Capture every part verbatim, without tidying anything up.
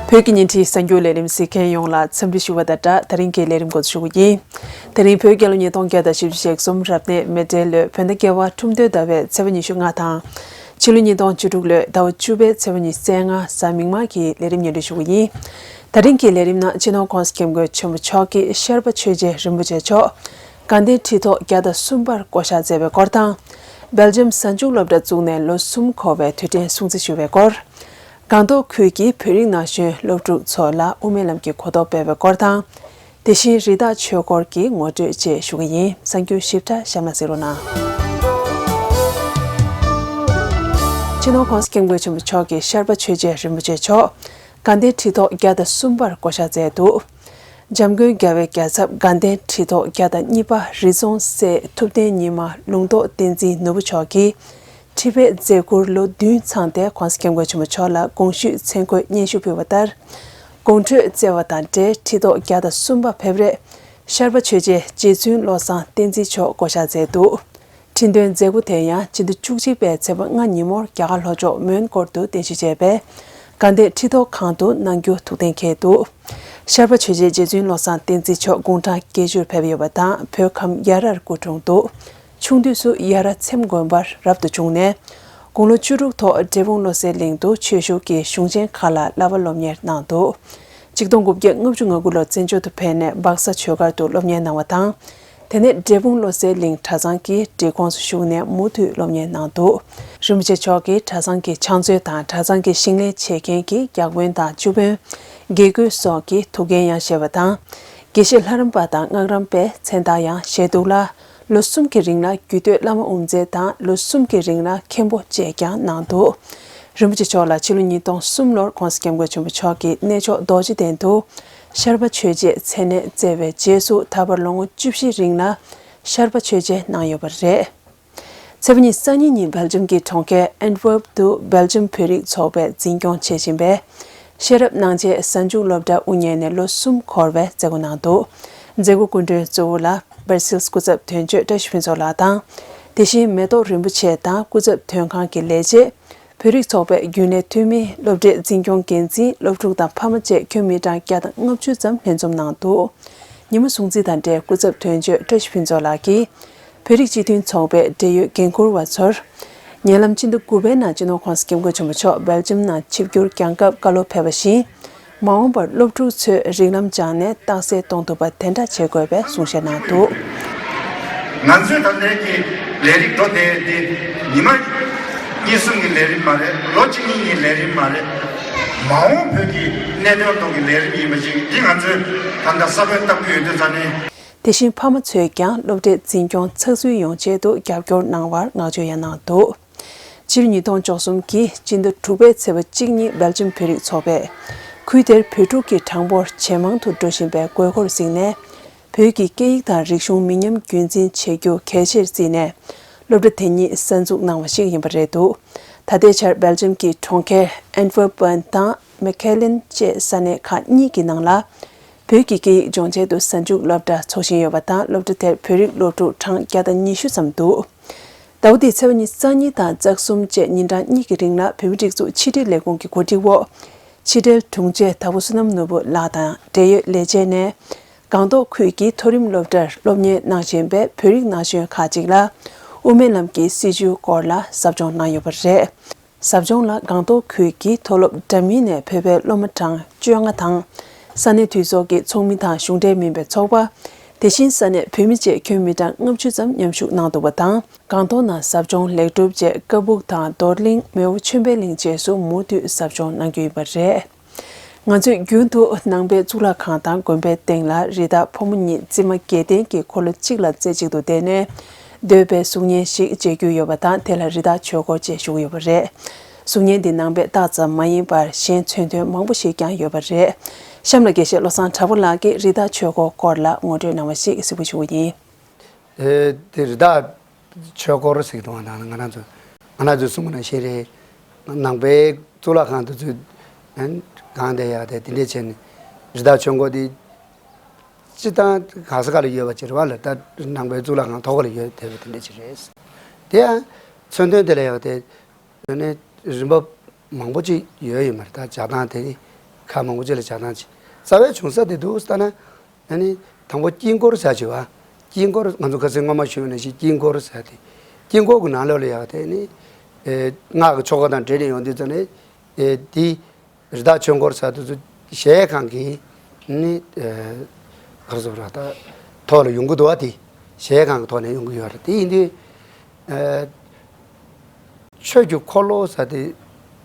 བོད་ཀྱི་ཉིན་བྲིས་གསར་འགྱུར་ལས་རིམ་གཟིགས་མཁན་ཡོངས་ལ་འཚམས་འདྲི་ཞུ་བ་དང་སྦྲགས། ད་རིང་གི་ལས་རིམ་འགོ་འཛུགས་ཞུ་གི་ཡིན། དེ་རིང་བོད་རྒྱལ་ལོ་ཉིས་སྟོང་བརྒྱ་དང་བཞི་བཅུ་ཞེ་གསུམ་རབ་གནས་མེ་སྤྲེལ་ལོའི་བོད་ཟླ་བརྒྱད་པ་ཁྲུམས་སྟོན་ཟླ་བའི་ཚེས་པ་ཉི་ཤུ་ལྔ་དང་། ཕྱི་ལོ་ཉིས་སྟོང་བཅུ་དྲུག་ལོའི་ཟླ་བ་བཅུ་པའི་ཚེས་པ་ཉི་ཤུ་རྩ་ལྔ་གཟའ་མིག་དམར་གྱི་ལས་རིམ་སྙན་སྒྲོན་ཞུ་གི་ཡིན། ད་རིང་གི་ལས་རིམ་ནང་སྤྱི་ནོར་༸གོང་ས་༸སྐྱབས་མགོན་ཆེན་པོ་མཆོག་གིས་ཤར་པ་ཆོས་རྒྱལ་རིན་པོ་ཆེ་མཆོག་དགའ་ལྡན་ཁྲི་ཐོག་བརྒྱ་དང་གསུམ་པར་བསྐོ་གཞག་མཛད་པའི་སྐོར་དང་། སྦེལ་ཇམ་གཟའ་མཇུག་སློབ་གྲྭ་བཙུགས་ནས་ལོ་གསུམ་འཁོར་བའི་དུས་དྲན་སྲུང་བརྩི་ཞུ་བའི་སྐོར། སྒང་ཏོག་ཁུལ་གྱི་བོད་རིགས་ན་གཞོན་སློབ་ཕྲུག་ཚོ་ལ་དབུ་མའི་ལམ་གྱི་གོ་རྟོགས་སྤེལ་བའི་སྐོར་དང་། དེ་བཞིན་རི་དྭགས་ཆོས་འཁོར་གྱི་ངོ་སྤྲོད་བཅས་ཞུ་གི་ཡིན། གསར་འགྱུར་ཞིབ་ཕྲ་གཤམ་ལ་གཟིགས་རོགས་གནང་། སྤྱི་ནོར་༸གོང་ས་༸སྐྱབས་མགོན་ཆེན་པོ་མཆོག་གིས་ཤར་པ་ཆོས་རྒྱལ་རིན་པོ་ཆེ་མཆོག་དགའ་ལྡན་ཁྲི་ཐོག་བརྒྱ་དང་གསུམ་པར་བསྐོ་གཞག་མཛད་འདུག་འཇམ་མགོན་རྒྱལ་བའི་རྒྱལ་ཚབ་དགའ་ལྡན་ཁྲི་ཐོག་བརྒྱ་དང་གཉིས་པ་རི་རྫོང་སྲས་ཐུབ་བསྟན་ཉི་མ་ལུང་རྟོགས་བསྟན་འཛིན་ནོར་བུ་མཆོག་གིས་ཁྲི་པའི་མཛད་ཁུར་ལོ་བདུན་ཚང་སྟེ་༸གོང་ས་༸སྐྱབས་མགོན་ཆེན་པོ་མཆོག་ལ་དགོངས་ཞུས་མཚན་བཀོད་སྙན་ཞུ་ཕུལ་བ་ལྟར། དགོང་དྲོས་བསྩལ་བ་དང་འབྲེལ་ཁྲི་ཐོག་བརྒྱ་དང་གསུམ་པ་ཕེབས་རེས་ཤར་པ་ཆོས་རྗེ་རྗེ་བཙུན་བློ་བཟང་བསྟན་འཛིན་མཆོག་བསྐོ་གཞག་མཛད་འདུག་ཁྲི་འདོན་མཛད་སྒོ་དེ་ཡང་སྤྱི་ཟླ་བཅུ་གཅིག་པའི་ཚེས་པ་ལྔ་ཉིན་མོར་རྒྱ་གར་ལྷོ་ཕྱོགས་མོན་གྷོར་དུ་རྟེན་གཞི་བྱས་པའི་དགའ་ལྡན་ཁྲི་ཐོག་ཁང་དུ་གནང་རྒྱུ་ཐུགས་གཏན་འཁེལ་འདུག་ཤར་པ་ཆོས་རྗེ་རྗེ་བཙུན་བློ་བཟང་བསྟན་འཛིན་མཆོག་དགུང་གྲངས་བརྒྱད་ཅུར་ཕེབས་ཡོད་པ་དང་བོད་ཁམས་ཡར་ར་སྐུ་འཁྲུངས་འདུག་ཆུང་དུས་སུ་ཡར་ར་ཚེམས་དགོན་པར་རབ་ཏུ་བྱུང་ནས། དགུང་ལོ་བཅུ་དྲུག་ཐོག་འབྲས་སྤུངས་བློ་གསལ་གླིང་དུ་ཆོས་ཞུགས་ཀྱིས་གཞུང་ཆེན་ཁག་ལ་བསླབ་པ་སློབ་གཉེར་གནང་འདུག་ཆིག་སྟོང་དགུ་བརྒྱ་ལྔ་བཅུ་ང་དགུ་ལོར་བཙན་བྱོལ་དུ་ཕེབས་ནས་སྦག་ས་ཆོས་སྒར་དུ་སློབ་གཉེར་གནང་བ་དང་། དེ་ནས་འབྲས་སྤུངས་བློ་གསལ་གླིང་གྲྭ་ཚང་གི་སྒྲིག་ཁོངས་སུ་ཞུགས་ནས་མུ་མཐུད་སློབ་གཉེར་གནང་འདུག་རིན་པོ་ཆེ་མཆོག་གིས་གྲྭ་ཚང་གི་ཕྱག་མཛོད་དང་གྲྭ་ཚང་གི་ཞིང་ལས་བྱེད་མཁན་གྱི་བརྒྱ་དཔོན་དང་བཅུ་དཔོན། དགེ་བསྐོས་སོགས་ཀྱི་ཐུགས་འགན་ཡང་བཞེས་པ་དང་། དགེ་བཤེས་ལྷ་རམས་པ་དང་སྔགས་རམས་པའི་མཚན་རྟགས་ཡང་བཞེས་འདུག་ལ། ལོ་གསུམ་གྱི་རིང་ལ་རྒྱུད་སྟོད་བླ་མ་དབུ་མཛད་དང་ལོ་གསུམ་གྱི་རིང་ལ་མཁན་པོ་བཅས་ཀྱང་གནང་འདུག་རིན་པོ་ཆེ་མཆོག་ལ་ཕྱི་ལོ་ཉིས་སྟོང་གསུམ་ལོར་༸གོང་ས་༸སྐྱབས་མགོན་ཆེན་པོ་མཆོག་གིས་གནས་མཆོག་རྡོ་རྗེ་གདན་དུ་ཤར་པ་ཆོས་རྗེའི་མཚན་གནས་བསྩལ་བའི་རྗེས་སུ་ད་བར་ལོ་ངོ་བཅུ་བཞི་རིང་ལ་ཤར་པ་ཆོས་རྗེ་གནང་ཡོད་པ་རེད། ཚེས་པ་ཉི་ཤུ་རྩ་གཉིས་ཉིན་སྦེལ་ཇམ་གྱི་གྲོང་ཁྱེར་ཨན་ཊི་ཝར་པ་དུ་སྦེལ་ཇམ་བོད་རིགས་ཚོགས་པས་འཛིན་སྐྱོང་བྱེད་བཞིན་པའི་ཤེས་རབ་སྣང་བྱེད་གཟའ་མཇུག་སློབ་གྲྭ་དབུ་བརྙེས་ནས་ལོ་གསུམ་འཁོར་བའི་མཛད་སྒོ་གནང་འདུག་མཛད་སྒོ་སྐུ་མགྲོན་གཙོ་བོ་ལ་སྦར་སིལ་སྐུ་ཚབ་དོན་གཅོད་བཀྲ་ཤིས་ཕུན་ཚོགས་ལགས་དང་། དེ་བཞིན་མེ་ཏོག་རིན་པོ་ཆེ་དང་སྐུ་ཚབ་དོན་ཁང་གི་ལས་བྱེད། བོད་རིགས་ཚོགས་པའི་རྒྱུན་ལས་འཐུས་མི། སློབ་གྲྭའི་འཛིན་སྐྱོང་འགན་འཛིན། སློབ་ཕྲུག་དང་ཕ་མ་བཅས་ཁྱོན་མི་གྲངས་བརྒྱ་དང་ལྔ་བཅུ་ཙམ་ལྷན་འཛོམས་གནང་འདུག་ཉིན་མོ་སྲུང་བརྩི་དང་འབྲེལ་སྐུ་ཚབ་དོན་གཅོད་བཀྲ་ཤིས་ཕུན་ཚོགས་ལགས་ཀྱིས་བོད་རིགས་སྤྱི་མཐུན་ཚོགས་པའི་འབྲེལ་ཡོད་འགན་འཁུར་བ་ཚོར། ཉེ་ལམ་སྤྱི་ཟླ་དགུ་པའི་ནང་སྤྱི་ནོར་༸གོང་ས་༸སྐྱབས་མགོན་ཆེན་པོ་མཆོག་སྦེལ་ཇམ་ནང་ཆིབས་བསྒྱུར་བསྐྱངས་སྐབས་བཀའ་སློབ་ཕེབས་པ་བཞིན། མ་འོངས་པར་སློབ་ཕྲུག་ཚོས་རིགས་ལམ་སྦྱངས་ནས་རྟགས་གསལ་གཏོང་ཐུབ་པ་དེ་འདྲ་བྱེད་དགོས་པའི་གསུང་བཤད་གནང་འདུག་ང་ཚོའི་ད་ལྟའི་གི་ལས་རིགས་འགྲོ་བསྡད་དེ་ཉི་མ་གཉིས་གསུམ་གྱི་ལས་རིམ་མ་རེད། ལོ་གཅིག་གཉིས་ཀྱི་ལས་རིམ་མ་རེད། མ་འོངས་བོད་ཀྱི་གནད་དོན་ཐོག་གི་ལས་རིམ་ཡིན་པ་ཞིག་འདི་ང་ཚོས་ད་ལྟ་ས་བོན་བཏབ་ཀྱི་ཡོད་དུས་ཙང་ནས། དེ་བཞིན་ཕ་མ་ཚོས་ཀྱང་སློབ་གྲྭའི་འཛིན་སྐྱོང་ཚགས་ཚུད་ཡོང་ཆེད་དུ་རྒྱབ་སྐྱོར་གནང་བར་བསྔགས་བརྗོད་ཡང་གནང་འདུག་སྤྱི་ལོ་ཉིས་སྟོང་བཅུ་གསུམ་གྱི་སྤྱི་ཟླ་དྲུག་པའི་ཚེས་པ་གཅིག་ཉིན་སྦེལ་ཇམ་བོད་རིགས་ཚོགས་པས། ཁུལ་དེར་བོད་ཕྲུག་གི་གྲངས་འབོར་ཇེ་མང་དུ་འགྲོ་བཞིན་པའི་དགོས་མཁོར་གཟིགས་ནས། བོད་ཀྱི་སྐད་ཡིག་དང་རིག་གཞུང་མི་ཉམས་རྒྱུན་འཛིན་བྱེད་རྒྱུ་གལ་ཆེར་བརྩིས་ནས། སློབ་གྲྭ་དེ་ཉིད་གསར་འཛུགས་གནང་བ་ཞིག་ཡིན་པ་རེད་འདུག་ད་ལྟའི་ཆར་སྦེལ་ཇམ་གྱི་གྲོང་ཁྱེར་ཨན་ཊི་ཝར་པན་དང་མེ་ཁེ་ལན་བཅས་ས་གནས་ཁག་གཉིས་ཀྱི་ནང་ལ། བོད་ཀྱི་སྐད་ཡིག་སྦྱོང་ཆེད་དུ་གཟའ་མཇུག་སློབ་གྲྭ་འཚོགས་བཞིན་ཡོད་པ་དང་། སློབ་གྲྭ་དེར་བོད་རིགས་སློབ་ཕྲུག་གྲངས་བརྒྱ་དང་ཉི་ཤུ་ཙམ་འདུག་ཟླ་བ་འདིའི་ཚེས་པ་ཉི་ཤུ་རྩ་གཉིས་དང་རྩ་གསུམ་བཅས་ཉིན་གྲངས་གཉིས་ཀྱི་རིང་ལ། བོད་མིའི་སྒྲིག་འཛུགས་ཕྱི་དྲིལ་ལས་ཁུངས་ཀྱི་གོ་སྒྲིག་འོག་ཕྱི་དྲིལ་དྲུང་ཆེ་དྭགས་པོ་བསོད་ནམས་ནོར་བུ་ལགས་དང་འབྲེལ་ཡོད་ལས་བྱེད་ནས། སྒང་ཏོག་ཁུལ་གྱི་མཐོ་རིམ་སློབ་གྲྭར་སློབ་གཉེར་གནང་བཞིན་པའི་བོད་རིགས་ན་གཞོན་ཁག་ཅིག་ལ། དབུ་མའི་ལམ་གྱི་སྲིད་བྱུས་སྐོར་ལ་ཟབ་སྦྱོང་གནང་ཡོད་པ་རེད། ཟབ་སྦྱོང་ལ་སྒང་ཏོག་ཁུལ་གྱི་མཐོ་སློབ་འདྲ་མིན་ནས་ཕེབས་པའི་སློབ་མ་གྲངས་བཅོ་ལྔ་དང་། ས་གནས་འཐུས་ཚོགས་ཀྱི་ཚོགས་མི་དང་གཞུང་འབྲེལ་མིན་པའི་ཚོགས་པ། དེ་བཞིན་ས་གནས་བོད་མི་བཅས་ཁྱོན་མི་གྲངས་ལྔ་བཅུ་ཙམ་མཉམ་ཞུགས་གནང་འདུག་པ་དང་། སྒང་ཏོག་ནང་ཟབ་སྦྱོང་ལེགས་གྲུབ་རྗེས་ཀ་སྦུག་དང་རྡོར་གླིང་། མེའོ་ཆོས་འཕེལ་གླིང་བཅས་སུ་མུ་མཐུད་ཟབ་སྦྱོང་གནང་རྒྱུ་ཡིན་པ་རེད། ང་ཚོས་རྒྱུན་དུ་ནང་པའི་གཙུག་ལག་ཁང་དང་དགོན་པའི་སྟེང་ལ་རི་དྭགས་ཕོ་མོ་གཉིས་རྩིབས་མ་བརྒྱད་ལྡན་གྱི་འཁོར་ལོ་གཅིག་ལ་རྩེ་གཅིག་ཏུ་བསྡད་ནས། འདོད་པའི་གཟུགས་བརྙན་ཞིག་མཇལ་རྒྱུ་ཡོད་པ་དང་། དེ་ལ་རི་དྭགས་ཆོས་འཁོར་ཅེས་ཞུ་གི་ཡོད་པ་རེད། གཟུགས་བརྙན་འདི་ནང་པའི་རྟགས་ཙམ་མ་ཡིན་པར་གཞན་མཚོན་དོན་མང་པོ་ཞིག་ཀྱང་ཡོད་པ་རེད། གཤམ་ལ་དགེ་བཤེས་བློ་བཟང་གྲགས་པ་ལགས་ཀྱིས་རི་དྭགས་ཆོས་འཁོར་སྐོར་ལ་ངོ་སྤྲོད་གནང་བ་ཞིག་གཟིགས་འབུལ་ཞུ་གི་ཡིན། དེ་དེ་རི་དྭགས་ཆོས་འཁོར་ཟེར་གི་འདུག་ང་རང་ང་རང་ཚོ་ང་རང་ཚོས་གསུང་གི་ནང་བཞིན་རེད། ནང་པའི་གཙུག་ལག་ཁང་དུ་ཚུད་གང་དེ་ཡག་དེ་དེ་འདྲས་བྱས་ནས་རི་དྭགས་ཆོས་འཁོར་དེ། སྤྱི་བཏང་ག་ས་ག་ལ་ཡོད་པ་ཅིག་རེད་བ་ལ། ད་ནང་པའི་གཙུག་ལག་ཁང་ཐོག་ལ་ཡོད་བསྡད་པ་དེ་འདྲ་ཅིག་རེད། དེ་ཡང་མཚོན་དོན་དེ་ལ་ཡག་དེ་ནི་རིམ་པ་མང་པོ་ཅིག་ཡོད་ཡོད་མ་རེད། ད་བྱ་སྟངས་དེ་ནི་ ཁག་མང་པོ་ཅིག་ལ་ཆགས་སྡང་བྱེད། རྩ་བའི་བྱུང་ས་དེ་འདུག་ལྟ་ན། ཨ་ནི་དང་པོ་དཀྱིལ་འཁོར་ཟེར་བ་ཅིག་ཡོད་པ། དཀྱིལ་འཁོར་ང་ཚོ་ཁ་སང་སྔོན་མ་ཞུས་པ་ནང་བཞིན་དཀྱིལ་འཁོར་ཟེར་དེ། དཀྱིལ་འཁོར་གྱི་ནང་ལོགས་ལ་ཡོད་དེ་ནི། ཨེ་སྔགས་ཀྱི་ཆོ་ག་དང་འབྲེལ་ནས་ཡོང་དུས་ཙམ་ནས། ཨེ་དེ་རི་དྭགས་ཆོས་འཁོར་ཟེར་དུས་ཚོ་གཞལ་ཡས་ཁང་གི་ནི། ཨེ་ག་རེ་ཟེར་དགོས་རེད། ད་ཐོག་ལ་ཡོང་གི་འདུག་པ། དེ་གཞལ་ཡས་ཁང་གི་ཐོག་ནས་ཡོང་གི་ཡོད་རེད། དེ་ཡིན་དུས། ཨེ་ཆོས་ཀྱི་འཁོར་ལོ་ཟེར་དེ།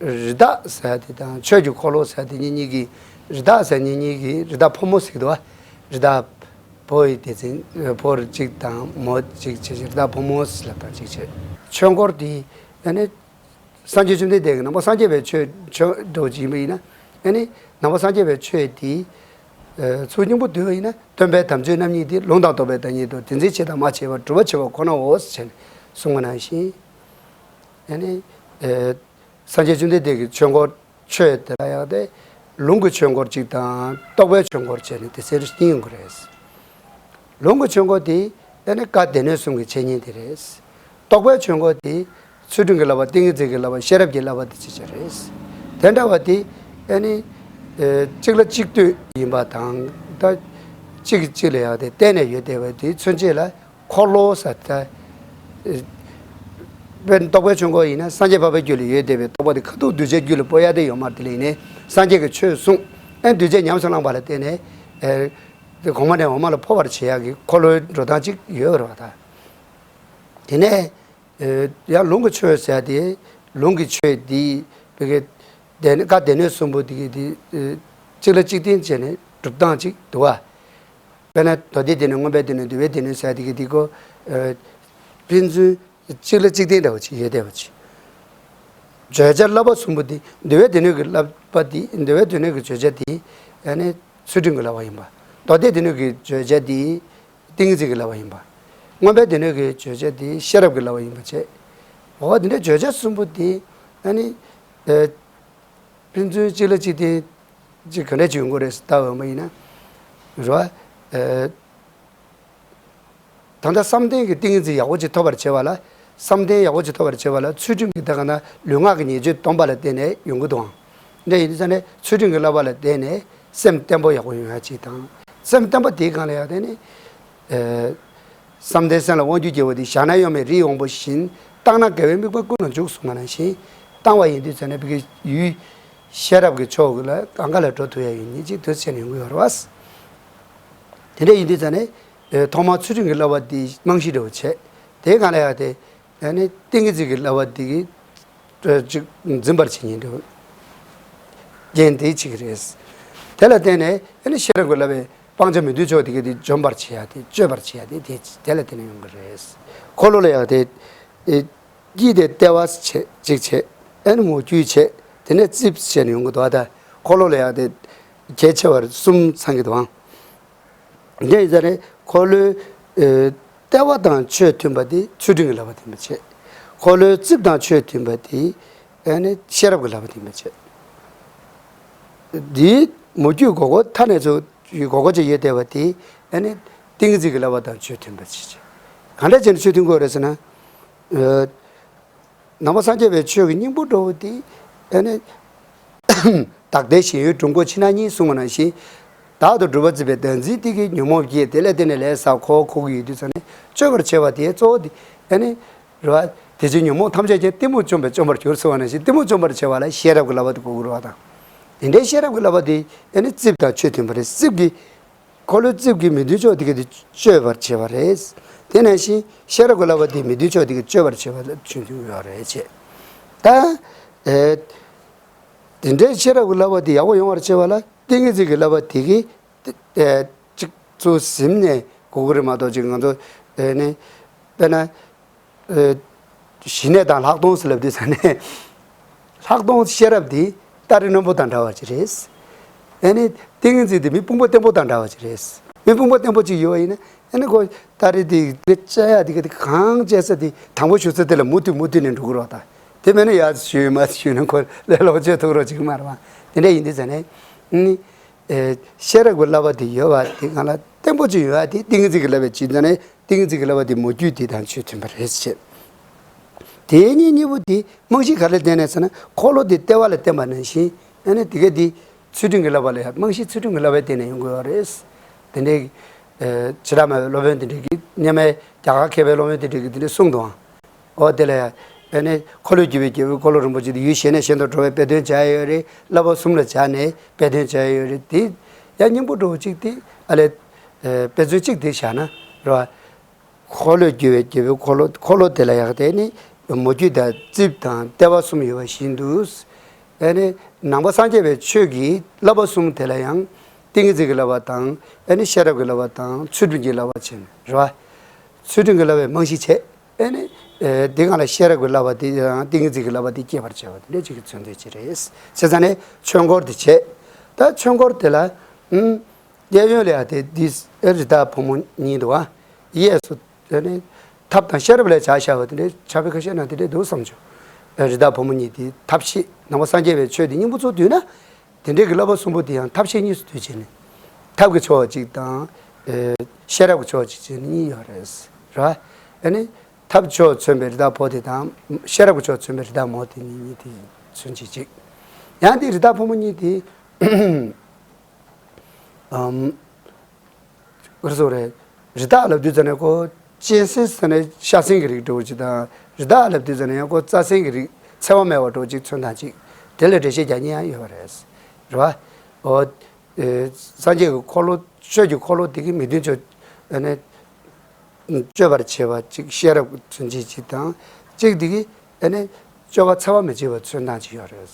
རི་དྭགས་ཟེར་དེ་དང་ཆོས་ཀྱི་འཁོར་ལོ་ཟེར་དེ་གཉིས་གཉིས་ཀྱི། རི་དྭགས་ཟེར་གཉིས་གཉིས་ཀྱི་རི་དྭགས་ཕོ་མོ་ཟེར་གྱི་འདུག་པ། རི་དྭགས་ཕོ་ཡི་སྡེ་ཚན། ཕོ་གཅིག་དང་མོ་གཅིག་བྱས་བྱས་རི་དྭགས་ཕོ་མོ་ཟེར་ལབ་དང་གཅིག་བྱས། ཆོས་འཁོར་དེ་ཨ་ནི་སངས་རྒྱས་བཅོམ་ལྡན་འདས་ཀྱི་ནང་པ་སངས་རྒྱས་པའི་ཆོས། ཆོས་འདྲ་བོ་ཅིག་ཡིན་པ་ཡིན་ན། ཨ་ནི་ནང་པ་སངས་རྒྱས་པའི་ཆོས་དེ། ཨ་ཚུལ་སྙིང་པོ་བསྡུས་པ་ཡིན་ན། སྟོན་པའི་དམ་ཆོས་རྣམ་གཉིས་ཏེ། ལུང་དང་རྟོགས་པའི་བདག་ཉིད་དོ། དེ་འཛིན་བྱེད་དང་སྨྲ་བྱེད་པ། སྒྲུབ་པ་བྱེད་པ་ཁོ་ནའོ་ཞེས་གསུངས་པ་ནང་བཞིན། ཨ་ནི་ཨ་སངས་རྒྱས་བཅོམ་ལྡན་འདས་ཀྱི་ཆོས་འཁོར། ཆོས་དེ་ལ་ཡང་དེ་ལུང་གི་ཆོས་འཁོར་གཅིག་དང་རྟོགས་པའི་ཆོས་འཁོར་བྱས་ནས་དེ་ཚོ་གཉིས་ཡོང་གི་རེད། ལུང་གི་ཆོས་འཁོར་དེ་ཨ་ནི་བཀའ་སྡེ་སྣོད་གསུམ་གྱི་འཆད་ཉན་དེ་རེད། རྟོགས་པའི་ཆོས་འཁོར་དེ་ཚུལ་ཁྲིམས་ཀྱི་བསླབ་པ། ཏིང་ངེ་འཛིན་གྱི་བསླབ་པ། ཤེས་རབ་ཀྱི་བསླབ་པ་དེ་ཅིག་ཅིག་རེད། དེ་འདྲ་བ་དེ་ཨ་ནི་ཨེ་གཅིག་ལ་གཅིག་ལྟོས་ཡིན་པ་དང་། ད་གཅིག་གིས་གཅིག་ལ་ཡང་དེ་བརྟེན་ནས་ཡོད་བསྡད་པ་དེ་མཚོན་བྱེད་ལ། འཁོར་ལོ་ཟེར་ད། ཨེ་དཔེར་ན་རྟོགས་པའི་ཆོས་འཁོར་ཡིན་ན་སངས་རྒྱས་འཕགས་པའི་རྒྱུད་ལ་ཡོད་བསྡད་པའི་རྟོགས་པ་དེ་ཁ་ཐུག་གདུལ་བྱའི་རྒྱུད་ལ་སྤོ་ཡ་དེ་ཡོད་མ་རེད། དེ་ལ་ཡིན་ནའི་སངས་རྒྱས་ཀྱིས་ཆོས་གསུངས། ཨ་གདུལ་བྱས་ཉམས་སུ་བླངས་པ་ལ་བརྟེན་ནས། ཨེ་དེ་གོང་མ་ནས་འོག་མ་ལ་འཕོ་བར་བྱེད་ཡག་གི་འཁོར་ལོའི་འགྲོ་སྟངས་ཅིག་ཡོད་རེད་པ། ད་དེ་ནས་ཨེ་ཡང་ལུང་གི་ཆོས་ཟེར་དེ། ལུང་གི་ཆོས་འདི་བི་གེ་སྡེ་བཀའ་སྡེ་སྣོད་གསུམ་པོ་དེ་གི་དེ་ཨེ་གཅིག་ལ་གཅིག་བརྟེན་བྱས་ནས་སྒྲུབ་སྟངས་ཅིག་འདུག་པ། དཔེར་ན་མདོ་སྡེ་སྡེ་སྣོད། མངོན་པའི་སྡེ་སྣོད། འདུལ་བའི་སྡེ་སྣོད་ཟེར་དེ་གི་དེ་ཀོ། ཨེ་ཕན་ཚུན་གཅིག་ལ་གཅིག་བརྟེན་འདྲ་བོ་ཅིག་ཡོད་བསྡད་པ་ཅིག་བརྗོད་བྱ་བསླབ་པ་གསུམ་པོ་དེ། འདུལ་བའི་སྡེ་སྣོད་ཀྱི་བསླབ་པ་དེ། འདུལ་བའི་སྡེ་སྣོད་ཀྱི་བརྗོད་བྱ་དེ་ཨ་ནི་ཚུལ་ཁྲིམས་ཀྱི་བསླབ་པ་ཡིན་པ། མདོ་སྡེ་སྡེ་སྣོད་ཀྱི་བརྗོད་བྱ་དེ་ཏིང་ངེ་འཛིན་གྱི་བསླབ་པ་ཡིན་པ། མངོན་པའི་སྡེ་སྣོད་ཀྱི་བརྗོད་བྱ་དེ་ཤེས་རབ་ཀྱི་བསླབ་པ་ཡིན་པ་བྱས། འོ་དེ་འདྲའི་བརྗོད་བྱ་གསུམ་པོ་དེ་ཨ་ནི་ཨེ་ཕན་ཚུན་གཅིག་ལ་གཅིག་བརྟེན་ཅིག་ག་འདྲ་ཅིག་ཡོང་གི་རེད་ཟེར་ལྟ་བ་ཡིན་ན། རེད་པ། ཨེ་ད་ལྟ་བསམ་གཏན་གྱི་ཏིང་ངེ་འཛིན་ཡག་པོ་ཅིག་ཐོབ་པར་བྱེད་པ་ལ། བསམ་གཏན་ཡག་པོ་ཅིག་ཐོབ་པར་བྱེད་པ་ལ་ཚུལ་ཁྲིམས་ཀྱི་ད་ག་ན་ལུས་ངག་གི་ཉེས་སྤྱོད་སྡོམ་པ་ལ་བརྟེན་ནས་ཡོང་གི་འདུག་ཨང་། འདྲ་ཡིན་དུས་ཙང་ནས་ཚུལ་ཁྲིམས་ཀྱི་བསླབ་པ་ལ་བརྟེན་ནས་སེམས་བརྟན་པོ་ཡག་པོ་ཡོང་ཡ་ཅིག་དང་། སེམས་བརྟན་པོ་དེའི་སྒང་ལ་ཡང་བརྟེན་ནས། ཨེ་བསམ་གཏན་སེམས་ལ་དབང་སྒྱུར་རྒྱལ་པོ་དེ། བཞག་ན་གཡོ་མེད་རིའི་དབང་པོ་བཞིན། བརྟགས་ན་དགེ་བའི་དམིགས་པ་ཀུན་ལ་འཇུག་གསུངས་པ་ནང་བཞིན། བཏང་བ་ཡིན་དུས་ཙང་ནས་བི་གེ་ཡུལ་ཤེས་རབ་ཀྱི་ཕྱོགས་ལ་གང་ག་ལ་འགྲོ་ཐུབ་ཡ་ཡོད་མཁན་ཅིག་དུས་ཚོད་ནས་ཡོང་གི་ཡོད་རེད་པ། དེ་འདྲ་ཡིན་དུས་ཙང་ནས་ཨེ་ཐོག་མར་ཚུལ་ཁྲིམས་ཀྱི་བསླབ་པ་འདི་རྨང་གཞི་འདྲ་བོ་བྱས། དེའི་སྒང་ལ་ཡང་དེ་ཨ་ནི་ཏིང་ངེ་འཛིན་གྱི་བསླབ་པ་འདི་གིས་ཅིག་འཛིན་པར་བྱེད་མཁན་འདྲ་བོ། རྐྱེན་དེ་གཅིག་རེད། དེ་ལ་བརྟེན་ནས་ཨ་ནི་ཤེས་རབ་ཀྱི་བསླབ་པའི་སྤང་བྱ་མི་མཐུན་ཕྱོགས་དེ་ག་དེ་འཇོམས་པར་བྱེད་ཡ་དེ། གཅོད་པར་བྱེད་ཡ་དེ། དེ་དེ་ལ་བརྟེན་ནས་ཡོང་གི་རེད། འཁོར་ལོ་ལ་ཡང་དེ་ཨེ་དཀྱིལ་དེ་ལྟེ་བ་བྱས་གཅིག་བྱས། ཨ་ནི་མུ་ཁྱུད་བྱས། དེ་ནས་རྩིབས་བྱས་ནས་ཡོང་གི་འདུག་ད་འཁོར་ལོ་ལ་ཡང་དེ་གལ་ཆེ་བར་གསུམ་ཚང་གི་འདུག་ཨང་། འདི་ཡིན་ཙང་ནས་འཁོར་ལོའི་ཨེ་ལྟེ་བ་དང་ཆོས་མཐུན་པ་དེ་ཚུལ་ཁྲིམས་ཀྱི་བསླབ་པ་ཡིན་པ་བྱས། འཁོར་ལོའི་རྩིབས་དང་ཆོས་མཐུན་པ་དེ་ཨ་ནི་ཤེས་རབ་ཀྱི་བསླབ་པ་ཡིན་པ་བྱས། འདིའི་མུ་ཁྱུད་སྒོར་སྒོར་མཐའ་ནས་ཚུར་སྒོར་སྒོར་ཅིག་ཡོད་བསྡད་པ་དེ་ཨ་ནི་ཏིང་ངེ་འཛིན་གྱི་བསླབ་པ་དང་ཆོས་མཐུན་པ་བྱས། གང་འདྲ་བྱས་ནས་ཆོས་མཐུན་དགོས་རེད་ཟེར་ན། ཨེ། ནང་པ་སངས་རྒྱས་པའི་ཆོས་ཀྱི་སྙིང་པོ་འདྲ་བོ་དེ་ཨ་ནི། བདག་ལྟའི་ཞེན་ཡུལ་གྲུབ་འགོག་ཕྱི་ནང་གཉིས་གསུངས་པ་ནང་བཞིན། བདག་ཏུ་གྲུབ་པར་འཛིན་པའི་བདག་འཛིན་དེ་གིས་ཉོན་མོངས་སྐྱེས། དེ་ལ་བརྟེན་ནས་ལས་བསགས་འཁོར་བར་འཁོར་གྱི་ཡོད་དུས་ཙང་ནས་སྤྱོད་པར་བྱེད་པ་དེའི་གཙོ་བོ་དེ་ཨ་ནི། རེད་པ། དེ་བཞིན་ཉོན་མོངས་ཐམས་ཅད་ཀྱང་གཏི་མུག་བཅོམ་པས་བཅོམ་པར་འགྱུར་གསུངས་པ་ནང་བཞིན་གཏི་མུག་བཅོམ་པར་བྱེད་པ་ལ་ཤེས་རབ་ཀྱི་བསླབ་པ་དེ་དགོས་ཀྱི་རེད་པ་དང་། དེ་འདྲའི་ཤེས་རབ་ཀྱི་བསླབ་པ་དེ་ཨ་ནི་རྩིབས་དང་ཆོས་མཐུན་པ་རེད། རྩིབས་ཀྱི། འཁོར་ལོའི་རྩིབས་ཀྱི་མི་མཐུན་ཕྱོགས་དེ་ག་དེ་གཅོད་པར་བྱེད་པ་རེད། དེ་ནང་བཞིན་ཤེས་རབ་ཀྱི་བསླབ་པ་དེ་མི་མཐུན་ཕྱོགས་དེ་ག་གཅོད་པར་བྱེད་པ་ལ་ཆོས་མཐུན་ཡོད་རེད་ཅེས། ད་ཨེ་དེ་འདྲའི་ཤེས་རབ་ཀྱི་བསླབ་པ་དེ་ཡག་པོ་ཡོང་བར་བྱེད་པ་ལ་ཏིང་ངེ་འཛིན་གྱི་བསླབ་པ་དེ་གིས་ཨེ་གཅིག་ཚུར་ཟིན་ནས་དགོས་ཀྱི་རེད་མ་གཏོགས། ཅིག་ང་ཚོ་ཨེ་ནི་དཔེར་ན། ཨེ། ཞི་གནས་དང་ལྷག་མཐོང་ཟེར་ལབ་དུས་ཙང་ནས། ལྷག་མཐོང་ཤེས་རབ་དེ་སྟ་རེ་རྣོན་པོ་དང་འདྲ་བ་ཅིག་རེད། ཨ་ནི་ཏིང་ངེ་འཛིན་དེ་མི་དཔུང་པ་བརྟན་པོ་དང་འདྲ་བ་ཅིག་རེད། མི་དཔུང་པ་བརྟན་པོ་ཅིག་ཡོད་པ་ཡིན་ན་ཨ་ནི་ཁོ་སྟ་རེ་དེ་དེ་བཅའ་ཡ་དེ་ག་དེ་གང་བཅའ་ས་དེ་དང་པོ་ཞུ་ས་དེ་ལ་མུ་མཐུད་མུ་མཐུད་ནས་འགྲོ་གི་རེད་པ། ད་དེ་མེད་ན་ཡར་ཞུས་མར་ཞུས་ན་ཁོ་ལས་ལོག་བྱེད་ཐུབ་རོགས་ཅིག་མ་རེད་པ། དེ་འདྲ་ཡིན་དུས་ཙང་ནས་ཨ་ནི། ཨེ། ཤེས་རབ་ཀྱི་བསླབ་པ་དེ་ཡོད་པ་དེ་སྒང་ལ་བརྟན་པོ་ཅིག་ཡོད་པ་དེ་ཏིང་ངེ་འཛིན་གྱི་བསླབ་པའི་ཕྱིར་ཙང་ནས་ཏིང་ངེ་འཛིན་གྱི་བསླབ་པ་དེ་མུ་ཁྱུད་དེ་དང་ཆོས་མཐུན་པ་རེད་ཅེས། དེ་གཉིས་གཉིས་པོ་དེ་རྨང་གཞི་ག་ལ་བརྟེན་ནས་ཟེར་ན་འཁོར་ལོ་དེ་ལྟེ་བ་ལ་བརྟེན་པ་ནང་བཞིན་ཨ་ནི་དེ་ག་དེ་ ཚུལ་ཁྲིམས་ཀྱི་བསླབ་པ་ལ་ཡང་རྨང་གཞི་ཚུལ་ཁྲིམས་ཀྱི་བསླབ་པའི་སྟེང་ནས་ཡོང་དགོས་པ་རེད། དེ་འདྲའི་བྱེ་བྲག་སྨྲ་བའི་སློབ་དཔོན་དེ་འདྲའི་གིས་སྔོན་མའི་རྒྱ་གར་མཁས་པའི་སློབ་དཔོན་དེ་འདྲའི་གིས་དེ་འདྲའི་གསུངས་འདུག་ཨང་། འོ་དེ་ལ་ཡང་ཨ་ནི་འཁོར་ལོས་སྒྱུར་བའི་རྒྱལ་པོའི་འཁོར་ལོ་རིན་པོ་ཆེ་དེ་ཡུལ་གཞན་ནས་གཞན་དུ་འགྲོ་བའི་དཔེ་དོན་སྦྱར་ཡོད་རེད། བསླབ་པ་གསུམ་ལ་སྦྱར་ནས་དཔེ་དོན་སྦྱར་ཡོད་རེད། དེ་ཡང་སྙིང་པོ་འདྲ་བོ་གཅིག་དེ་ཨ་ལས་དཔེ་མཚོན་གཅིག་དེ་བཞག་ན་རེད་བ། འཁོར་ལོས་སྒྱུར་བའི་རྒྱལ་པོའི་འཁོར་ལོ། འཁོར་ལོ་དེ་ལ་ཡང་དེ་ནི་མུ་ཁྱུད་དང་རྩིབས་དང་ལྟེ་བ་གསུམ་ཡོད་པ་བཞིན་དུ། ཨ་ནི་ནང་པ་སངས་རྒྱས་པའི་ཆོས་ཀྱི་བསླབ་པ་གསུམ་དེ་ལ་ཡང་ཏིང་ངེ་འཛིན་གྱི་བསླབ་པ་དང་། ཨ་ནི་ཤེས་རབ་ཀྱི་བསླབ་པ་དང་། ཚུལ་ཁྲིམས་ཀྱི་བསླབ་པ་བྱས་ནས་རེད་བ། ཚུལ་ཁྲིམས་ཀྱི་བསླབ་པའི་རྨང་གཞི་བྱས། ཨ་ནི་ཨེ་དེ་སྒང་ལ་ཤེས་རབ་ཀྱི་བསླབ་པ་དེ་དང་ཏིང་ངེ་འཛིན་གྱི་བསླབ་པ་དེ་སྐྱེད་པར་བྱ་བ་དེ་འདྲ་ཅིག་གི་མཚོན་དོན་ཅིག་རེད། བྱས་ཙང་ནས་ཆོས་འཁོར་དེ་བྱས། ད་ཆོས་འཁོར་དེ་ལ་ཨུམ། གཡས་གཡོན་ལ་ཡང་དེ་འདི་ཨེ་རི་དྭགས་ཕོ་མོ་གཉིས་འདུག་བ། གཡས་སུ་དེ་ནི་ཐབས་དང་ཤེས་རབ་ལ་བྱ་བྱ་བ་དེ་འདྲའི་ཕྱག་དཔེ་ཁ་ཤས་ནང་དེ་འདྲའི་འདུག་བསམ་བྱུང་། ཨེ་རི་དྭགས་ཕོ་མོ་གཉིས་དེ་ཐབས་ཤེས་ནང་པ་སངས་རྒྱས་པའི་ཆོས་དེ་སྙིང་པོ་ཚོ་བསྡུས་ན། དེ་འདྲའི་གི་བསླབ་པ་གསུམ་པོ་དེ་ཡང་ཐབས་ཤེས་གཉིས་སུ་འདུས་བྱས་ནས། ཐབས་ཀྱི་ཕྱོགས་གཅིག་དང་། ཨེ་ཤེས་རབ་ཀྱི་ཕྱོགས་གཅིག་བྱས་ནས་གཉིས་ཡོད་རེད། རེད་བ། ཨ་ནི་ཐབས་ཕྱོགས་མཚོན་པའི་རི་དྭགས་ཕོ་དེ་དང་། ཤེས་རབ་ཀྱི་ཕྱོགས་མཚོན་པའི་རི་དྭགས་མོ་དེ་གཉིས་གཉིས་དེ་མཚོན་བྱེད་ཅིག་ཡང་དེ་རི་དྭགས་ཕོ་མོ་གཉིས་དེ། ཨམ། ག་རེ་ཟེར་དགོས་རེད། རི་དྭགས་ལབ་དུས་ཙམ་ནས་ཁོ་གཅན་གཟན་ཟེར་ནས་ཤ་གཟན་གྱི་རིགས་འདྲ་བོ་ཅིག་དང་། རི་དྭགས་ལབ་དུས་ཙམ་ནས་ཡང་ཁོ་རྩྭ་གཟན་གྱི་རིགས་འཚེ་བ་མེད་པ་འདྲ་བོ་ཅིག་མཚོན་སྟངས་ཅིག་དེ་ལ་འགྲེལ་བཤད་རྒྱག་མཁན་ཡང་ཡོད་པ་རེད། རེད་བ། འོ། ཨེ་སངས་རྒྱས་ཀྱི་འཁོར་ལོ། ཆོས་ཀྱི་འཁོར་ལོ་དེ་གིས་མི་མཐུན་ཕྱོགས་ཨ་ནི་གཅོད་པར་བྱེད་པ་ཅིག་ཤེས་རབ་མཚོན་བྱེད་ཅིག་དང་། གཅིག་དེ་གིས་ཨ་ནི་སྤྱོད་པ་འཚེ་བ་མི་བྱེད་པ་མཚོན་སྟངས་ཅིག་ཡོད་རེད།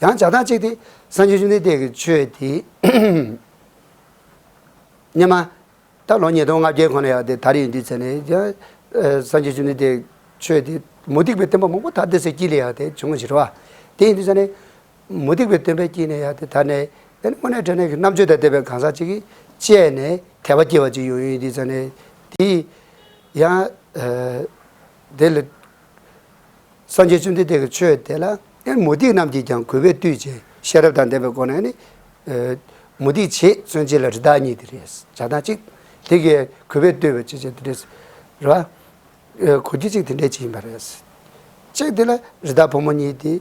ཡང་བྱ་སྟངས་གཅིག་དེ་སངས་རྒྱས་བཅོམ་ལྡན་འདས་ཀྱི་ཆོས་དེ། སྔོན་མ། ད་ལོ་ཉིས་སྟོང་ལྔ་བརྒྱའི་གོང་ལ་ཡང་དེ་དར་ཡོང་དུས་ཙམ་ནས་ཡང་། ཨ་སངས་རྒྱས་བཅོམ་ལྡན་འདས་ཆོས་དེ་མུ་སྟེགས་པའི་སྟོན་པ་མང་པོ་ད་ལྟ་ཚེ་དཀྱིལ་ལ་ཡང་དེ་བྱུང་བ་ཞིག་རེད་བ། དེ་ཡིན་དུས་ཙམ་ནས། མུ་སྟེགས་པའི་སྟོན་པའི་དཀྱིལ་ནས་ཡང་དེ་དར་ནས། ཨ་ནི་དངོས་གནས་དྲང་གནས་ཀྱི་རྣམ་དཔྱོད་དང་ལྡན་པའི་གང་ཟག་ཅིག་གིས་དཔྱད་ནས་དད་པ་སྐྱེ་བ་ཅིག་ཡོང་ཡོང་དུས་ཙམ་ནས། དེ་ཡང་། ཨ་དེ་ལ། སངས་རྒྱས་བཅོམ་ལྡན་འདས་ཀྱི་ཆོས་དེ་ལ་ཨེ་མུ་སྟེགས་རྣམས་ཀྱིས་ཀྱང་གུས་པས་བཏུད་ཅིང་ཤེས་རབ་དང་ལྡན་པའི་སྒོ་ནས་ནི། ཨེ་མུ་སྟེགས་བྱེད་མཚོན་བྱེད་ལ་རི་དྭགས་གཉིས་དེ་རེད། བྱ་སྟངས་གཅིག་དེ་གས་གུས་པས་བཏུད་པ་བྱེད་བྱེད་དེ་རེད། རེད་བ། ཨེ་གོ་རྒྱུ་གཅིག་དེ་འདྲས་ཅིག་ཡིན་པ་རེད། གཅིག་དེ་ལ་རི་དྭགས་ཕོ་མོ་གཉིས་དེ་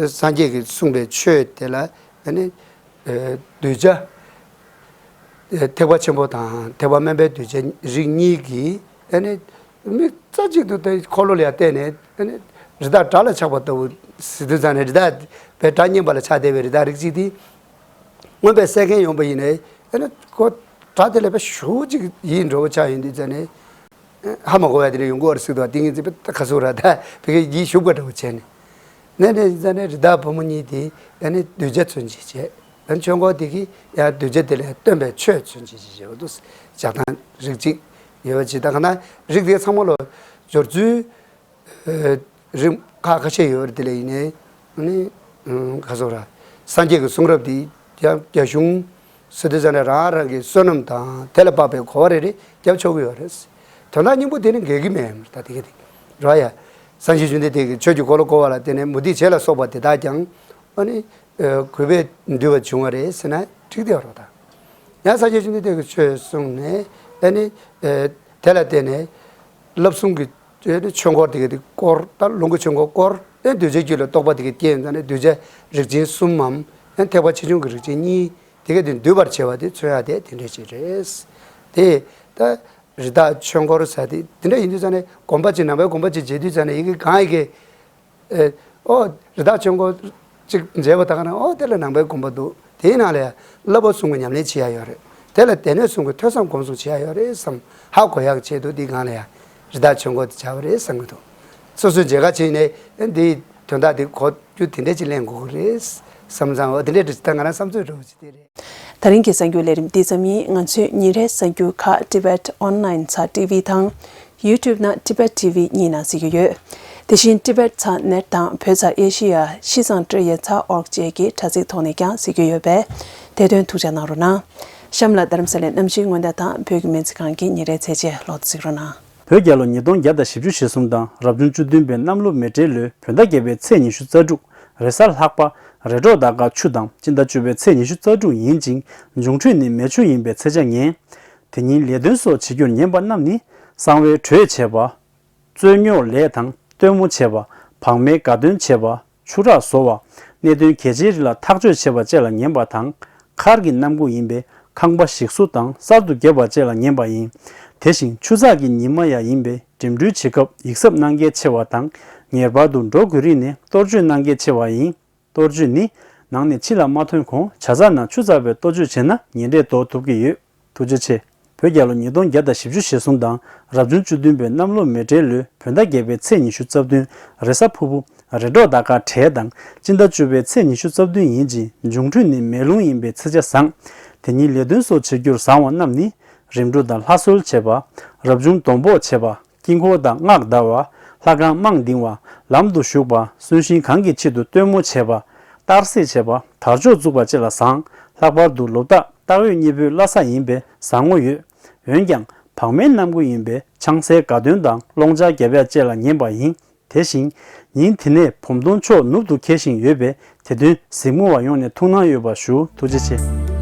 སངས་རྒྱས་ཀྱིས་གསུངས་པའི་ཆོས་དེ་ལ་ཨ་ནི། ཨེ་གདུལ་བྱ། ཨེ་ཐེག་པ་ཆེན་པོ་དང་ཐེག་པ་དམན་པའི་གདུལ་བྱ་རིགས་གཉིས་ཀྱིས་ཨ་ནི་མིག་རྩ་གཅིག་ཏུ་དེ་འཁོར་ལོ་ལ་ཡང་བལྟས་ནས། ཨ་ནི་རི་དྭགས་དགྲ་ལ་ཆགས་པ་ལྟ་བུ་ཟེར་དུས་ཙམ་ནས། རི་དྭགས་པའི་དགྲ་རྙིང་པ་ལ་ཆགས་བསྡད་པའི་རི་དྭགས་རིགས་གཅིག་དེ་མངོན་པར་གསལ་མཁན་ཡོང་པ་ཡིན་ནའི། ཨ་ནི་ཁོ་དགྲ་དེ་ལས་དཔེ་ཞེ་པོ་ཅིག་ཡིད་འགྲོ་བོ་ཆགས་ཡོང་དུས་ཙམ་ནས། ཧ་མ་གོ་བ་དེ་འདྲ་ཡོང་གི་ཡོད་རེད་ཟེར་དུས། ཏིང་ངེ་འཛིན་པའི་ད་ག་ཟེར་ར། ད་ཕ་གིར་ཡིད་ཞུགས་པ་འདྲ་བོ་བྱས་ནས། ནས་ནས་ཙ་ནས་རི་དྭགས་ཕོ་མོ་གཉིས་དེ་ཨ་ནི་གདུལ་བྱ་མཚོན་བྱེད་བྱས། ཨ་ནི་ཆོས་འཁོར་དེ་གིས་ཡང་གདུལ་བྱ་དེ་ལ་སྟོན་པའི་ཆོས་མཚོན་བྱེད་བྱེད་བྱེད་པ་འདུག་བྱ་སྟངས་རིགས་གཅིག་ཡོད་པ་ཅིག་ད་ག་ན་རིགས་དེ་ཚང་མ་ལ་སྦྱོར་ཚུལ་རིམ་ཁག་ཁ་ཤས་ཡོད་པ་རེད། དེ་ལ་ཡིན་ནའི་ཨ་ནི་ག་ཟེར་ར། སངས་རྒྱས་ཀྱི་གསུང་རབ་དེ་ཡང་རྒྱ་གཞུང་ཟེར་དུས་ཙ་ནས་རང་རང་གི་བསོད་ནམས་དང་དེ་ལ་དཔག་པའི་གོ་བ་རེ་རེ་རྒྱབ་ཆོག་གི་ཡོད་རེད། དོན་དག་སྙིང་པོ་དེ་ནི་འགལ་གྱི་མེད་ད་དེ་ག་དེ་ར་ཡ། སངས་རྒྱས་བཅོམ་ལྡན་འདས་ཀྱིས་ཆོས་ཀྱི་འཁོར་ལོ་བསྐོར་བ་ལ་བརྟེན་ནས་མུ་སྟེགས་བྱེད་ལ་སོགས་པ་དེ་དག་ཀྱང་ཨ་ནི་གུས་པས་འདུལ་བ་བྱུང་བ་རེད་ཟེར་ན་འགྲིག་བསྡད་པ་རེད་ད། ཡང་སངས་རྒྱས་བཅོམ་ལྡན་འདས་ཀྱིས་ཆོས་གསུངས་ནས་ཨ་ནི་དེ་ལ་བརྟེན་ནས་བསླབ་གསུམ་གྱི་ཆོས་འཁོར་དེ་ག་དེ་བསྐོར། ད་ལུང་གི་ཆོས་འཁོར་བསྐོར། ཨ་ནི་གདུལ་བྱའི་རྒྱུད་ལ་རྟོགས་པ་དེ་ག་སྐྱེས་ཡོང་ཙ་ནས་གདུལ་བྱ་རིགས་ཆེན་གསུམ་མམ། ཨ་ནི་ཐེག་པ་ཆེ་ཆུང་གི་རིགས་ཆེན་གཉིས། དེ་ག་དེ་འདུས་པར་བྱེད་པ་དེ་མཚོན་ཡ་དེ་དེ་འདྲས་ཅིག་རེད། དེ་ད་རི་དྭགས་ཆོས་འཁོར་ཟེར་དེ་དེ་འདྲ་ཡིན་དུས་ཙ་ནས་དགོན་པ་ཅིག་ནང་པའི་དགོན་པ་ཅིག་མཇལ་དུས་ཙ་ནས་ཡི་གེ་གང་ཡི་གེ་ཨེ་ཨོ་རི་དྭགས་ཆོས་འཁོར་ཅིག་མཇལ་བ་ད་ག་ན་ཨོ་དེ་ལ་ནང་པའི་དགོན་པ་འདུག་དེའི་ནང་ལ་ཡ་བསླབ་པ་གསུམ་གྱི་ཉམས་ལེན་བྱེད་ཡ་ཡོད་རེད། དེ་ལ་སྡེ་སྣོད་གསུམ་གྱི་ཐོས་བསམ་སྒོམ་གསུམ་བྱེད་ཡ་ཡོད་རེད་བསམ་ཧ་གོ་ཡག་ཆེད་དུ་འདི་སྒང་ལ་ཡ་རི་དྭགས་ཆོས་འཁོར་དེ་བྱ་བ་རེད་བསམ་གྱི་འདུག་སོ་སོས་མཇལ་ཁ་བྱས་ནས་ཨེ་འདིའི་དོན་དག་འདི་གོ་རྒྱུ་དེ་འདྲས་ཅིག་ལེན་དགོས་ཀྱི་རེད་བསམ་ཙང་། འོ་དེ་འདྲས་འདྲ་ཅིག་ད་ང་རང་བསམ་ཚོད་འདྲ་བོ་ཅིག་དེ་རེད། ད་རིང་གི་གསར་འགྱུར་ལས་རིམ་འདི་ཙམ་ཡིན། ང་ཚོའི་ཉིན་རེའི་གསར་འགྱུར་ཁག་Tibet Online ཚ་ཊི་ཝི་དང་YouTube ནང་Tibet T V གཉིས་ནང་གཟིགས་རྒྱུ་ཡོད། དེ་བཞིན་Tibet ཚ་ནེཊ་དང་བོད་ཚ་ཨེ་ཤི་ཡ་ཤིས་ཙང་ཀྲི་ཡ་ཚ་ཨོར་ཀ་བཅས་ཀྱི་དྲ་ཚིགས་ཐོག་ནས་ཀྱང་གཟིགས་རྒྱུ་ཡོད་པས་དེ་དོན་ཐུགས་འཇགས་གནང་རོགས་གནང་། གཤམ་ལ་རྡ་རམ་ས་ལའི་གནམ་གཤིས་སྔོན་བརྡ་དང་བོད་ཀྱི་སྨན་རྩིས་ཁང་གི་ཉིན་རེའི་ཚེས་བཅད་ལོག་ཏུ་གཟིགས་རོགས་གནང་། བོད་རྒྱལ་ལོ་ཉིས་སྟོང་བརྒྱ་དང་བཞི་བཅུ་ཞེ་གསུམ་དང་རབ་བྱུང་བཅུ་བདུན་པའི་གནམ་ལོ་མེ་སྤྲེལ་ལོའི་བོད་ཟླ་བརྒྱད་པའི་ཚེས་ཉི་ཤུ་རྩ་དྲུག་རེས་གཟའ་ལྷག་པ། རེས་གྲོགས་ཟླ་སྐར་ཆུ་དང་སྤྱི་ཟླ་བཅུ་པའི་ཚེས་ཉི་ཤུ་རྩ་དྲུག་ཡིན་ཅིང་། འབྱུང་འཕྲོད་ནི་མེ་ཆུ་ཡིན་པའི་ཚེས་ཆ་ངན། དེ་ཉིན་ལས་དོན་སོགས་བྱེད་རྒྱུར་ཉན་པ་རྣམས་ནི། གསང་བའི་གྲོས་བྱེད་པ། རྩོད་རྙོག་ལས་དང་སྟོན་མོ་བྱེད་པ། བག་མའི་དགའ་སྟོན་བྱེད་པ། ཆུ་རགས་བཟོ་བ། གནད་དོན་གལ་ཆེའི་རིགས་ལ་ཐག་གཅོད་བྱེད་པ་བཅས་ལ་ཉན་པ་དང་། མཁར་གྱི་གནམ་སྒོ་ཡིན་པས་ཁང་པ་ཞིག་བཟོ་དང་གསར་དུ་བརྒྱབ་པ་བཅས་ལ་ཉན་པ་ཡིན། དེ་བཞིན་ཆུ་ཚགས་ཀྱི་ཉི་མ་ཡང་ཡིན་པས་འགྲིམ་འགྲུལ་བྱེད་སྐབས་ཡིག་ཚབ་གནང་གལ་ཆེ་བ་དང་། ངེས་པར་དུ་འགྲོ་དགོས་རིགས་ནི་གཏོར་བཅོས་གནང་གལ་ཆེ་བ་ཡིན། གཏོར་བཅོས་ནི། ནང་ནས་ཕྱི་ལ་མ་ཐོན་གོང་ཇ་ཚགས་ནང་ཆུ་ཚགས་པའི་གཏོར་བཅོས་བྱས་ན་ཉེན་འབྲས་ཟློག་ཐུབ་ཀྱི་ཡོད། ཐུགས་རྗེ་ཆེ། བོད་རྒྱལ་ལོ་ཉིས་སྟོང་བརྒྱ་དང་བཞི་བཅུ་ཞེ་གསུམ་དང་རབ་བྱུང་བཅུ་བདུན་པའི་གནམ་ལོ་མེ་བྲེག་ལོའི་བོད་ཟླ་བརྒྱད་པའི་ཚེས་ཉི་ཤུ་རྩ་བདུན། རེས་གཟའ་ཕུར་བུ། རེས་འགྲོགས་ཟླ་སྐར་བྲལ་དང་སྤྱི་ཟླ་བཅུ་པའི་ཚེས་ཉི་ཤུ་རྩ་བདུན་ཡིན་ཅིང་འབྱུང་འཕྲོད་ནི་མེ་རླུང་ཡིན་པས་ཚེས་ཆ་བཟང་། དེ་ཉིན་ལས་དོན་སོགས་བྱེད་རྒྱུར་བཟང་བ་རྣམས་ནི། རིམ་གྲོ་དང་ལྷ་གསོལ་བྱེད་པ། རབ་བྱུང་སྡོང་པོ་བྱེད་པ། དཀྱིལ་འཁོར་དང་སྔགས་བཟླ་བ། ལྷ་ཁང་རྨང་འདིང་བ། ལམ་དུ་ཞུགས་པ། གསོན་གཤིན་གང་གི་ཆེད་དུ་སྟོན་མོ་བྱེད་པ། གཏར་སྲེག་བྱེད་པ། དར་ལྕོག་འཛུགས་པ་བཅས་ལ་བཟང་། ལྷག་པར་དུ་ལོ་རྟགས་སྟག་འོད་གཉིས་པོའི་བླ་གཟའ་ཡིན་པས་བཟང་ངོ་ཡོད། འོན་ཀྱང་བག་མའི་གནམ་སྒོ་ཡིན་པས་ཆང་སའི་དགའ་སྟོན་དང་སློང་ཆ་རྒྱབ་ཡ་བཅས་ལ་ཉན་པ་ཡིན། དེ་བཞིན་ཉིན་དེ་ནས་བུམ་སྟོང་ཕྱོགས་ནུབ་ཏུ་འཁེལ་བཞིན་ཡོད་པས་དེ་དོན་གཟིགས་མོ་བ་ཡོངས་ནས་ཐུགས་སྣང་ཡོད་པ་ཞུ། ཐུགས་རྗེ་ཆེ།